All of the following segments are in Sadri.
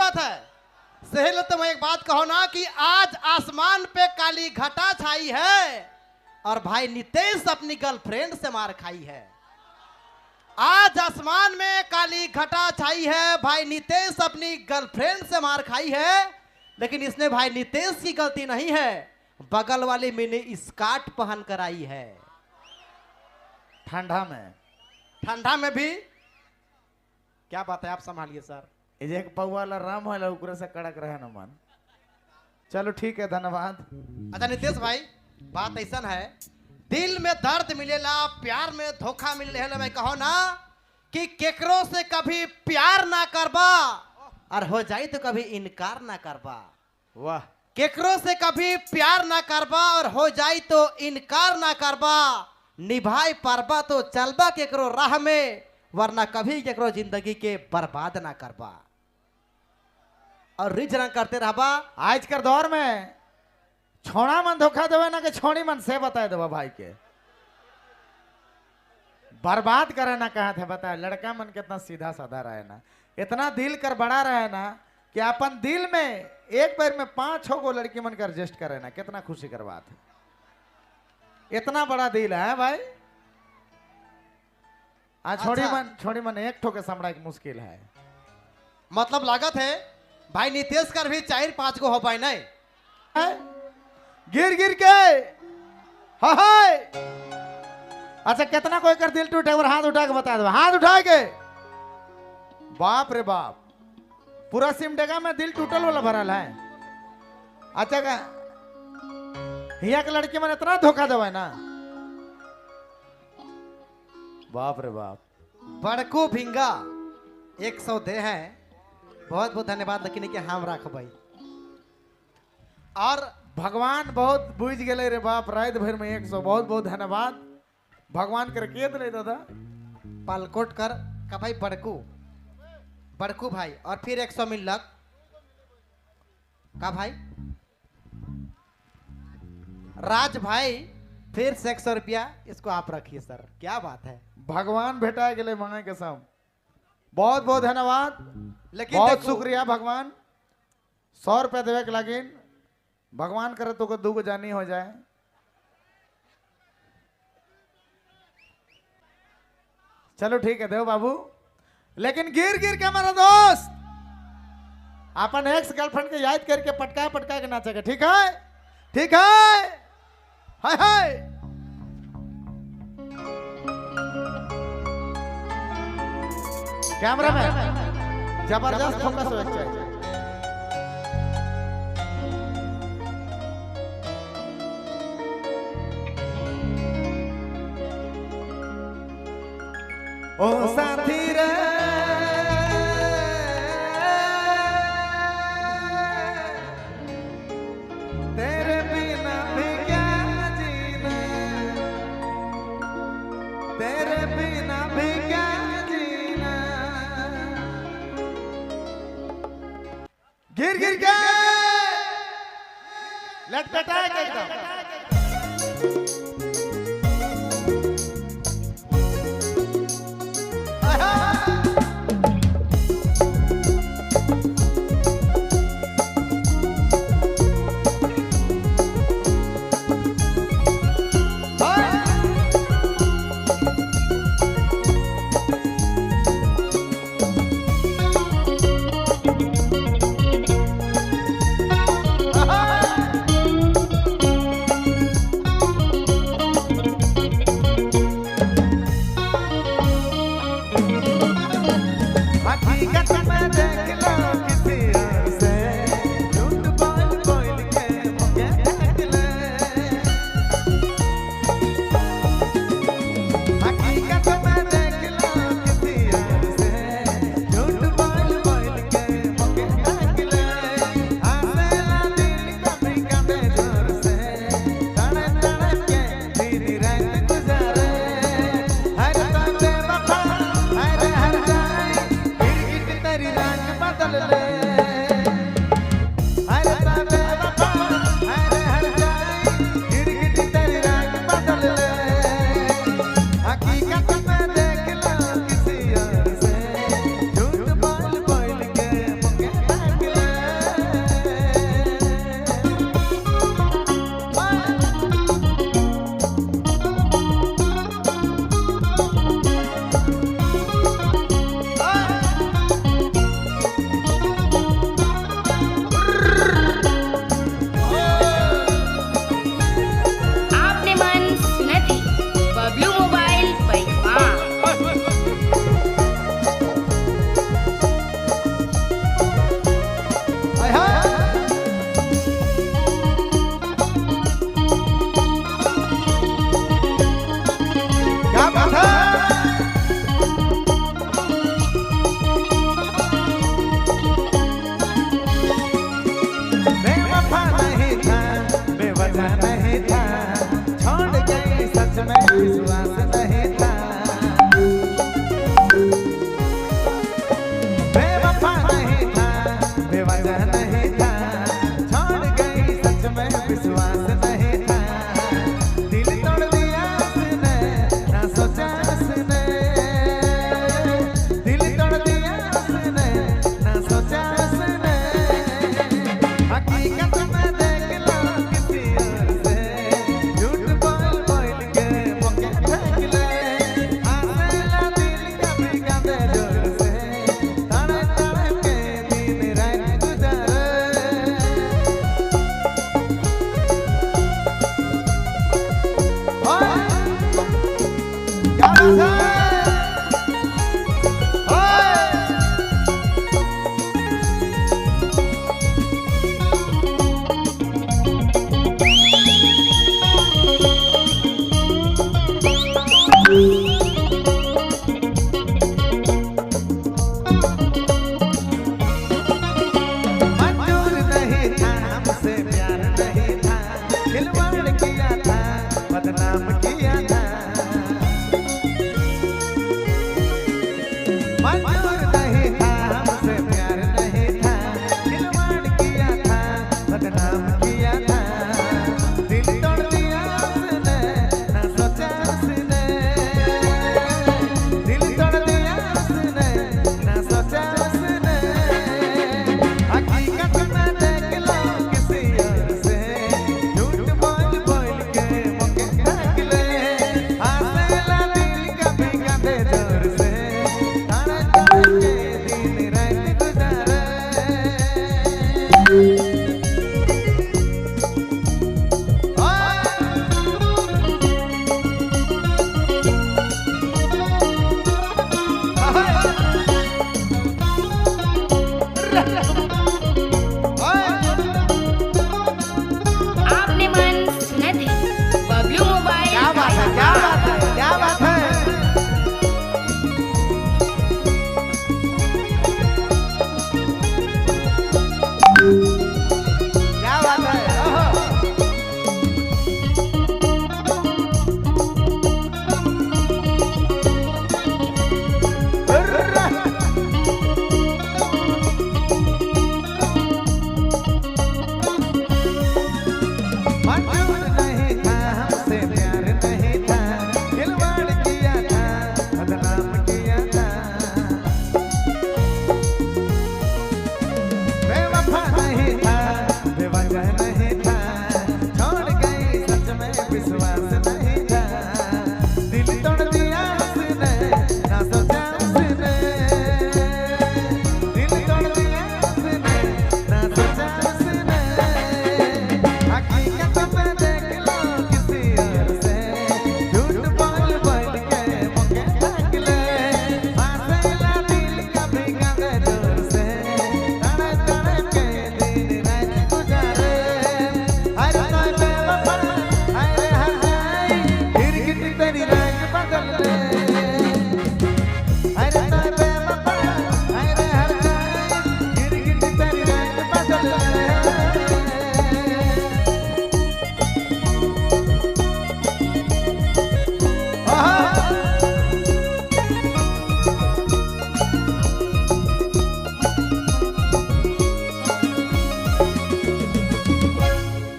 बात है? सहेल तो मैं एक बात कहो ना कि आज आसमान पे काली घटा छाई है और भाई नितेश अपनी गर्लफ्रेंड से मार खाई है। आज आसमान में काली घटा छाई है, भाई नितेश अपनी गर्लफ्रेंड से मार खाई है। लेकिन इसमें भाई नितेश की गलती नहीं है, बगल वाली मिनी स्कर्ट पहन कर आई है। ठंडा में, ठंडा में भी क्या बात है, आप संभालिए सर। ये एक पौवा वाला राम होला ओकरे से कड़क रहे न मन। चलो ठीक है, धन्यवाद। अच्छा नितेश भाई, बात ऐसा है, दिल में दर्द मिलेला, प्यार में धोखा मिलेला। मैं कहो ना कि केकरो से कभी प्यार ना करबा और हो जाए तो कभी इनकार ना करबा। वाह। केकरो से कभी प्यार ना करबा और हो जाए तो इनकार ना करबा। निभाए पारबा तो चलबा केकरो राह में, वरना कभी केकरो जिंदगी के बर्बाद ना करबा। और रिज रंग करते रहबा। आज के दौर में छोड़ा मन धोखा देवे ना कि छोड़ी मन से बताए देवा भाई के बर्बाद करे ना कहा थे बताए। लड़का मन कितना सीधा साधा रहे ना, इतना दिल कर बड़ा रहे ना कि अपन दिल में एक बार में 5-6 गो लड़की मन कर एडजस्ट करे ना, कितना खुशी कर बात है। इतना बड़ा दिल है भाई। आज छोड़ी अच्छा। मन, छोड़ी मन एक ठो के सामना एक मुश्किल है। मतलब लागत है भाई नितेश कर भी 4-5 को हो पाए नहीं है? गिर गिर के हाय। अच्छा कितना कोई कर दिल टूटे और हाथ उठा के बता दो, हाथ उठा के। बाप रे बाप, पूरा सिमडेगा में दिल टूटल वाला भरल है। अच्छा का हिया के लड़की मन इतना धोखा देवे ना, बाप रे बाप। बड़कू भिंगा 100 दे हैं, बहुत बहुत धन्यवाद। लेकिन के हम रख भाई। और भगवान बहुत बुझ गए रे बाप, रात भर में 100। बहुत बहुत धन्यवाद भगवान कर के दिले दादा। पालकोट कर का भाई बड़कू, बड़कू भाई। और फिर 100 मिलक का भाई राज भाई, फिर से 100 रुपया इसको आप रखिए सर। क्या बात है, भगवान भेटा गए मांगे के सम। बहुत बहुत धन्यवाद, लेकिन बहुत शुक्रिया भगवान। 100 रुपया देवे के लागिन, भगवान करे तो दू गो जानी हो जाए। चलो ठीक है देव बाबू। लेकिन गिर गिर के हमारा दोस्त अपन एक्स गर्लफ्रेंड के याद करके पटका पटका के नाचेगा। ठीक है, ठीक है, हाय हाय। कैमरा में जबरदस्त फोकस होना चाहिए। ओ साथी रे, तेरे बिना भी क्या जीना, तेरे बिना भी क्या जीना। गिर गिर के लटपटा एकदम। हकीकत में देख लो किसी और से, झूठ बोल बोल के मुझे देख ले। हकीकत में देख लो किसी और से, झूठ बोल बोल के मुझे देख ले। हंसेला दिल कभी कभी जोर से, तड़प तड़प के दिन रात गुजारे। हर तो बेवफा हर हर जाए, गिरगिट तेरी रंग बदल ले। हर तो बेवफा हर हर जाए, गिरगिट तेरी रंग बदल ले। हकीकत में देख लो किसी और से, झूठ बोल बोल के मुझे देख विश्वास नहीं था, बेवफा नहीं था, बेवजह नहीं था, छोड़ गई सच में विश्वास नहीं था। दिल तोड़ दिया उसने, ना सोचा उसने, दिल तोड़ दिया उसने, ना सोचा उसने। हकीकत में देख लो किसी और से, झूठ बोल बोल के मौके फेंक ले। हंसला दिल कभी कांदे जोर से, तड़प तड़प के दिन रात गुजारे। ओए, क्या बात है? ओए, मंजूर नहीं था हमसे प्यार नहीं था, खिलवाड़ किया था, बदनाम किया था। मंजूर नहीं था हमसे प्यार नहीं था, खिलवाड़ किया था, बदनाम किया था। दिल तोड़ दिया उसने, ना सोचा उसने, दिल तोड़ दिया उसने, ना सोचा उसने। हकीकत में देख लो किसी और से, झूठ बोल बोल के मौके फेंक ले। हंसला दिल कभी कांदे जोर से, तड़प तड़प के दिन रात गुजारे। आपने मन सुनत है बबलू मोबाइल। क्या बात है, क्या बात है, क्या बात है! क्या बात है! ओहो। मंजूर नहीं था हमसे प्यार नहीं था, खिलवाड़ किया था, बदनाम किया था। बेवफा नहीं था, बेवजह नहीं था, छोड़ गई सच में विश्वास नहीं था। दिल तोड़ दिया उसने, ना सोचा उसने, दिल तोड़ दिया उसने, ना सोचा उसने। हकीकत में देख लो किसी और से, झूठ बोल बोल के मौके फेंक ले। हंसला दिल कभी कांदे जोर से, तड़प तड़प के दिन रात गुजारे। हर कोई बेवफा, हर हर जाए, गिरगिट तेरी रंग बदल ले। हर कोई बेवफा, हर हर जाए, गिरगिट तेरी रंग बदल ले।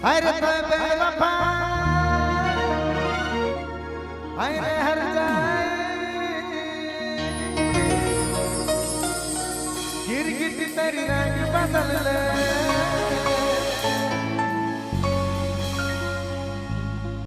हर तो बेवफा, हर हर जाए, गिरगिट तेरी रंग बदल ले।